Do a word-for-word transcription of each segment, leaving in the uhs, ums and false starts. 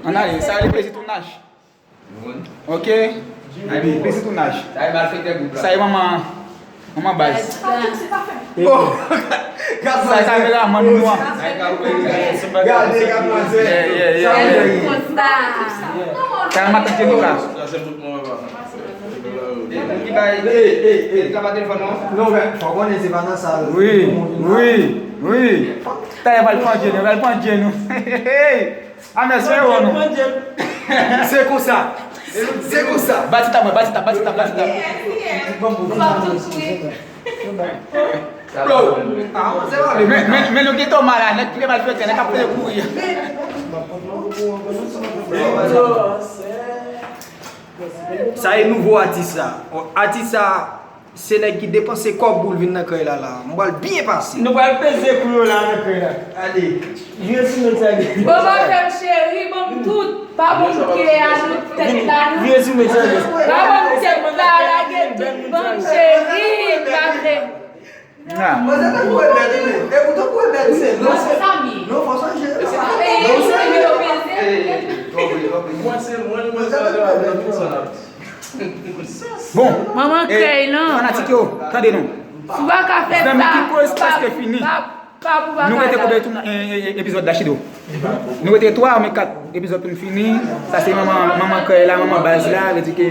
Ann ale, sa rele plezi tounaj. Ok? Plezi tounaj. Sa e malfektè gwoup la. Sa e manman, manman baz. Oh! Sa e kameramann nou an. Gade, gade, gade. Yeah, yeah, yeah, yeah. Sa e matant Jennifer. Ki bay? Ey, ey, ey. Li ka pa telefòn non? Non, men, fò konnen se pa nan sa. Wi, wi, wi. Talè pral pandje nou, pral pandje nou. Amè, se yo nou. Se konsa. Se konsa. Batita mwen, batita, batita, batita. Bro, men, men, men nou gen Toma la, nèg ki te malfektè, nèg k ap fè kouri. Sa e nouvo atis la. Atis la, se nèg ki depanse kòb pou l vin nan krèy la la. M pral byen pase. Nou pral peze kou yo la nan krèy la. Ale. Vire sou men sa. Bon, madanm cheri, bon, tout. Pa bon ke a nou tèt la, nou. Vire sou men sa. Pa bon tèt la, lage tout, bon, cheri, pa vle. Mwen se tankou rebèl, wi. E ou tankou rebèl, wi. Non, se, non, fò sonje. Mwen se mwen, mwen se rebèl. Bon, manman krèy lan, fanatik yo, tande nou. Si w pa ka fè sa, zanmi ki koz prèske fini. Nou rete konbyen tou nan epizòd la, Chido? Nou rete twa, men kat epizòd pou n fini. Sa se manman, manman krèy la, manman baz la, vle di ke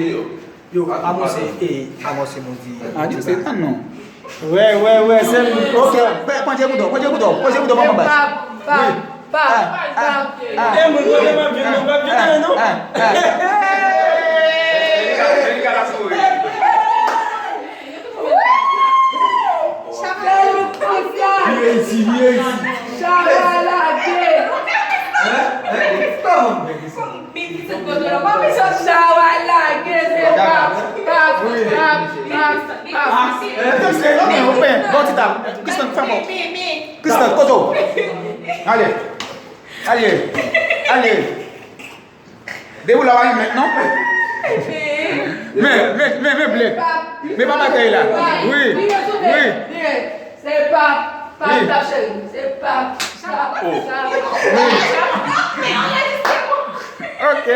Yo, amon se, e, amon se moun di. Ah, Dieu sait, ah non. Wè, wè, wè, se li. Ok, pran Dye pou do, pran Dye pou do, pran Dye pou do, manman baz. Pap, pap, pap, pap. E mwen, mwen, mwen, mwen, mwen, mwen, non. Li reyisi, li reyisi. Chawa lage. Hein? Hein? Kòman? Chawa lage, se pap, pap, pap, pap, pap. Bon, ti tab. Kristan, fè bon. Kristan, kote w? Ale. Ale. Ale. Depi la w a remèt non. Men, men, men, men blèd. Men papa kay la. Wi. Wi. Se pap, pap, pap, cheri. Se pap, pap, pap. Ok.